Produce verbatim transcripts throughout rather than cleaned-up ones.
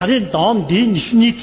ད་རེས་ཟླ་བ་འདིའི་ཉི་ཤུ་གཉིས་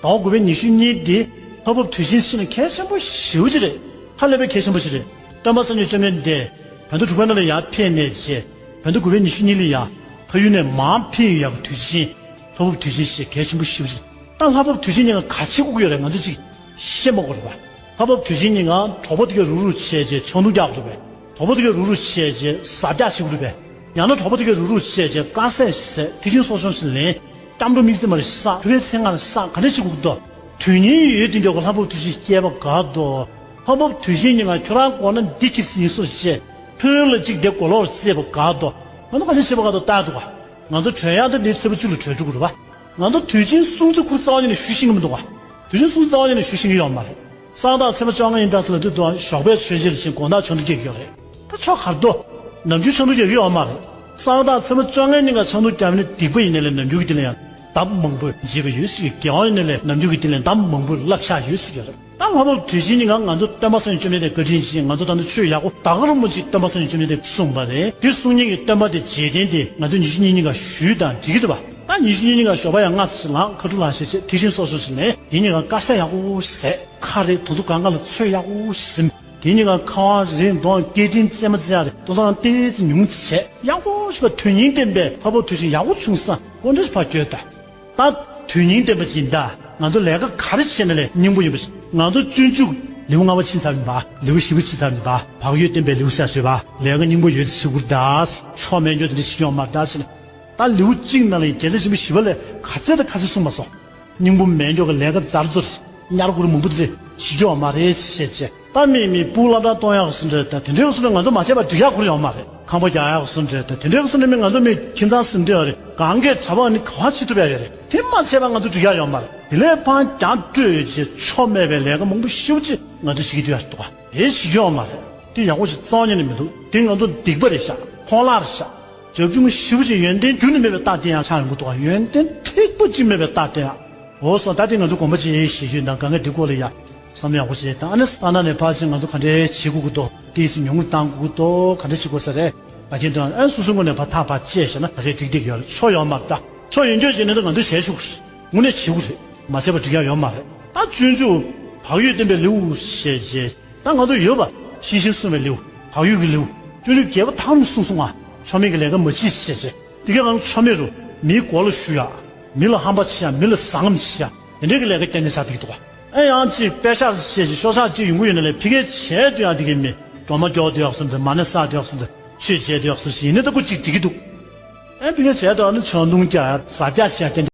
དེ། ཟླ་བ་དགུ་པའི་ཉི་ཤུ་གཉིས་འདི་ལྷ་བབས་དུས་ཆེན་ཞིག་ནི་གལ་ཆེན་པོ་ཞེ་པོ་ཅིག་རེད། ཧ་ལས་པའི་གལ་ཆེན་པོ་ཞིག་རེད། སྟོན་པ་སངས་རྒྱས་བཅོམ་ལྡན་འདས་བོད་ཟླ་དྲུག་པའི་ནང་ལ་ཡར་ཕེབས་ནས་བྱས། བོད་ཟླ་དགུ་པའི་ཉི་ཤུ་གཉིས་ལ་ཡར་ཕ་ཡུལ་ནས་མར་ཕེབས་ཡོང་ཡག་གི་དུས་ཆེན། ལྷ་བབས་དུས་ཆེན་ཞེས་གལ་ཆེན་པོ་ཞེ་པོ་ཅིག་ད་ལྷ་བབས་དུས་ཆེན་གཉིས་ཀ་ག་ཅི་དགོས་ཀྱི་ཡོད་རེད། ང་ཚོ་ཅིག་ཤེས་མ་དགོས་རེད་པ། ལྷ་བབས་དུས་ཆེན་གཉིས་ཀ་གྲོགས་པོ་དེ་གས་རུག་རུག་བྱས་བྱས་ཆང་འཐུང་རྒྱག་དགོས་རེད་པས། གྲོགས་པོ་དེ་གས་རུག་རུག་བྱས་བྱས་ཟ་རྒྱག་བྱེད་དགོས་རེད་པས། ཡང་ན་གྲོགས་པོ་དེ་གས་རུག་རུག་བྱས་བྱས་དཀར་ཟས་ཟས། དེ་བཞིན་སོགས་ཆུང་ཞིག་ལེན། སྐྱབས་འགྲོ་དམིགས་བརྩེ་མ་རེད་བསགས། ཕ་གིའི་མཚན་སྔགས་རེད་བསགས། ག་འདྲ་བྱེད་དགོས་ཀྱི་འདུག་དོན་སྙིང་ཡོད་དེ་འདྲ་གི་ལྷ་བབས་དུས་ཆེན་སྐྱེལ་བ་དགའ་འདུག་ལྷ་བབས་དུས་ཆེན་གཉིས་ཀ་ཁྱོད་རང་དགོངས་ན་འདི་གཅིག་ཟིན་སོ་བྱས། ཕུལ་ལ་གཅིག་དེ་གོ་ལོག་རྩེད་པ་དགའ་འདུག་ང་ཚོ་ག་འདྲ་བྱེད་པ་དགའ་འདུག་ལྟ་འདུག་ག་ང་ཚོ་གྲོལ་ཡག་འདི་འདིའི་ཚེས་པ་བཅུ་ལ་གྲོལ་འགྲོ་གི་རེད་པ། ང་ཚོ་དུས་ཆེན་སྲུང་བརྩི་ཁུར་རྩ་བ་ཉིད་ནས་ཞུ་ཤེས་ཀྱི་མི་འདུག་ག་དུས་ཆེན་སྲུང་བརྩི་རྩ་བ་ཉིད་ནས་ཞུ་ཤེས་ཀྱི་ཡོད་མ་རེད། གསང་བདག་ཚེས་པ་བཅོ་ལྔ་ཡིན་ད་ཟེར་ལབ་དུས་དུ་ཞོགས་པའི་མཆོད་མཇལ་བྱེད། དགོང་དག་ཆང་འཐུང་རྒྱག་གི་ཡོད་རེད། ད་ཆོ་གར་དོ། ནམ་རྒྱུན་ཆང་འཐུང་རྒྱག་གི་ཡོད་མ་རེད། གསང་བདག་ཚེས་པ་བཅོ་ལྔའི་ཉིན་ཀ་ཆང་འཐུང་རྒྱག་མི་ནི་སྡིག་པ་ཡིན་ནའི་ལས་ནམ་རྒྱུན་གྱི་དེ་ལས་ཡང་འདམ་མང་པོས་འཇིགས་པ་ཡོད་ཟེར་གི། དགེ་བ་ཡིན་ནའི་ལས་ནམ་རྒྱུན་གྱི་དེ་ལས་འདམ་མང་པོས་བསླབ་བྱ་ཡོད་ཟེར་གི་རེད། ད་ལྷ་བབས་དུས་ཆེན་ཉིན་ཀ་ང་ཚོ་སྟོན་པ་སངས་རྒྱས་བཅོམ་ལྡན་འདས་བཀའ་དྲིན་ཆེ། ང་ཚོ་ད་ལྟ་ཆོས་ཡག་པོ་ད་ག་རུ་མ་ཅིག་སྟོན་པ་སངས་རྒྱས་བཅོམ་ལྡན་འདས་གསུངས་པ་རེད། དེ་གསུང་མཁན་གྱི་སྟོན་པ་དེ་རྗེས་དྲན་དེ་ང་ཚོ་ཉི་ཤུ་གཉིས་ཉིན་ཀ་ཞུས་དང་འགྲིག་གི་རེད་པ། ད་ཉི་ཤུ་གཉིས་ཉིན་ཀ་ཞོགས་པ་ཡང་སྔ་ཙམ་ཞིག་ལངས། ཁ་ཕྲུག་ལངས་བྱས་བྱས་དེ་བཞིན་སོགས་སོགས་ཤིག་ལེན། དེ་ཉིན་ཀ་དཀར་ཟས་ཡག་པོ་ཟས། ཁ་རེད་དོ། དུ་གང་ག་ལ་ཚོད་ཡག་པོ་ཟིན། དེ་ཉིན་ཀ་ཁ་པར་རིང་གདོང་སྐད་འཕྲིན་རྩེད་མ་རྩེ་ཡག་རེད་དོ། ཚང་ཏོག་ཙམ་ཉུང་ཙམ་བྱས། ཡག་པོ་ཞིག་པ་དོན་སྙིང་ལྡན་པའི་ལྷ་བབས་དུས་ཆེན་ཡག་པོ་བྱུང་ས་ཀོ་འདྲ་ཞིག་ཕར་བསྐྱོད་ད། ད་དོན་སྙིང་ལྡན་པ་ཅིག་ད། ང་ཚོ་ལས་ཀ་ག་རེ་བྱས་ན་ལས་སྙིང་པོ་ཡིན་པ་ཞིག་ང་ཚོ་སྤྱོད་འཇུག་ལེའུ་ལྔ་པ་ཕྱིན་ཚར་མེད་པ། ལེའུ་བཞི་པ་ཕྱིན་ཚར་མེད་པ། བག་ཡོད་བསྟེན་པའི་ལེའུ་ཤ་ཞོས་པ། ལས་ཀ་སྙིང་པོ་ཡོད་ཚེ་ཞུ་དགོས་ད། མཆོག་མེད་འགྱོ་དེ་འདྲ་ཞིག་ཡོང་མ་ད་ཟེར། ད་ལེའུ་གཅིག་ནང་ལ་རྒྱལ་སྲས་ཆེན་པོ་ཞི་བ་ལྷས་ག་ཚད་དང་ག་ཚད་གསུངས་པ་སོང་། སྙིང་པོ་མེད་འགྱོ་གི་ལས་ཀ་ཛར་ཛོར་ཉར་དགོས་རེད། མང་པོ་དེ་འདྲ་ཞིག་ཡོང་མ་རེད་ཟེར་བྱས། ད་མི་མི་སྤུ་ལབ་དང་གཏོང་ཡག་སུ་འདྲ་ད་དེ་འདྲའི་སུ་འདྲ་ང་ཚོ་མ་བྱས་པ་འགྲིག་ཡག་ཁུར་ཡོད་མ་རེད། ཁང་པ་རྒྱག་ཡག་སུ་འདྲ་ད་དེ་འདྲའི་སུ་འདྲ་མི་ང་ཚོ་མི་ཁྱིམ་ཚང་ཟིན་དུས་ཡོད་རེད། གང་གས་གྲྭ་པ་ནི་ག་བ་བྱེད་ཐུབ་ཡག་ཡོད་རེད། དེ་མ་བྱས་པ་ང་ཚོ་འགྲིག་ཡག་ཡོད་མ་རེད། དེ་ལས་ཕང་རྒྱང་སྤྲོད་ཡོད་ཅེས་ཆོ་མེད་པའི་ལས་ཀ་མང་པོ་ཤུགས་ཆེ་ང་ཚོ་བྱེད་ཀྱི་འདུག་ཡག་འདུག་ག་དེ་བྱེད་ཀྱི་ཡོད་མ་རེད། དེ་ཡག་པོ་ཞིག་རྩ་བ་ཉིད་ནས་མི་འདུག་དེ་ང་ཚོ་སྡིག་པ་རེད་ཤག་ཁོང་ལག་རེད་ཤག་རྒྱབ་ལྗོངས་ཞེ་པོ་ཅིག་ཡོན་ཏན་རྒྱུན་ནས་མེད་པའི་རྟགས་དེ་ཡང་ཆགས་ཡོང་གི་འདུག་ག་ཡོན་ཏན་ཐིག་པ་གཅིག་མེད་པའི་རྟགས་དེ་ཡང་། འོ་སོང་ད་དེ་ང་ཚོ་དགོངས་པ་ཅིག་ཡིན་ཞེས་ཞུས་དང་། དཀའ་ངལ་འདི་སྐོར་ལ་ཡ་བསམ་ཡག་པོ་བྱས་དང་། ཨ་ནི་ས་ན་ནས་ཕར་ཕྱིན་ང་ཚོ་ག་འདྲས་བྱེད་དགོས་ཀྱི་འདུག་ཏོག་ཙམ་ཉུང་ངུ་བཏང་དགོས་ཀྱི་འདུག་ག་འདྲས་བྱེད་དགོས་ས་རེད། ང་ཁྱེད་དང་ཨ་སོ་སོའི་ངོས་ནས་ཕར་ཐག་ཕར་བཅད་བྱས་ན་ད་གས་འགྲིག་འགྲིག་ཡོད་རེད། ཆོ་ཡོད་མ་རེད། ད་ཆོ་ཡོད་འགྱོད་བྱས་ནས་ད་ང་ཚོ་བྱས་ཆོག་གི་རེད། དངོས་གནས་བྱེད་དགོས་རེད། མ་བྱས་པ་འགྲིག་ཡག་ཡོད་མ་རེད། ད་སྤྱོད་འཇུག་བག་ཡོད་བསྟེན་པའི་ལེའུ་ཞེས་བྱས། ད་ང་ཚོ་ཡོད་པ། ཤེས་བཞིན་བསྲུང་བའི་ལེའུ། བག་ཡོད་ཀྱི་ལེའུ། སྤྱོད་འཇུག་རྒྱས་པ་ཐག་རིང་སོང་སོང་ང་། ཆོ་མེད་ཀྱི་ལས་ཀ་མ་བྱེད་ཞེས་བྱས། དེ་གའི་ངང་ཆོ་མེད་རུ། མིའི་མགོ་ལ་གཞུ་ཡག་མི་ལ་ཧམ་པ་བྱེད་ཡག་མི་ལ་ཟ་ངམ་བྱེད་ཡག་དེ་འདྲའི་གི་ལས་ཀ་རྐྱང་རྐྱང་ཆགས་བསྡད་ཀྱི་འདུག་ག་ཨེ་ཡང་ཅིག་དཔེ་ཤག་བྱས་ཅིག་ཤོག་ཆག་ཅིག་ཡོང་གི་ཡོད་ན་ལས་ཕ་གིར་བྱས་དུས་ཡང་དེ་གའི་མི་སྒྲོལ་མ་མགྱོགས་དུས་ཡག་སོང་འདྲ། མ་ཎི་བསགས་དུས་ཡག་སོང་འདྲ། ཆོས་བྱས་དུས་ཡག་སོང་ཞིག་ཡིན་ན་ད་ཁོ་ཅིག་འགྲིག་གི་འདུག་ཨེ་ཕ་གིར་བྱས་དུས་ཨ་ནི་ཆང་འཐུང་རྒྱག་ཡག་ཟ་རྒྱག་བྱེད་ཡག་དེ་འདྲ།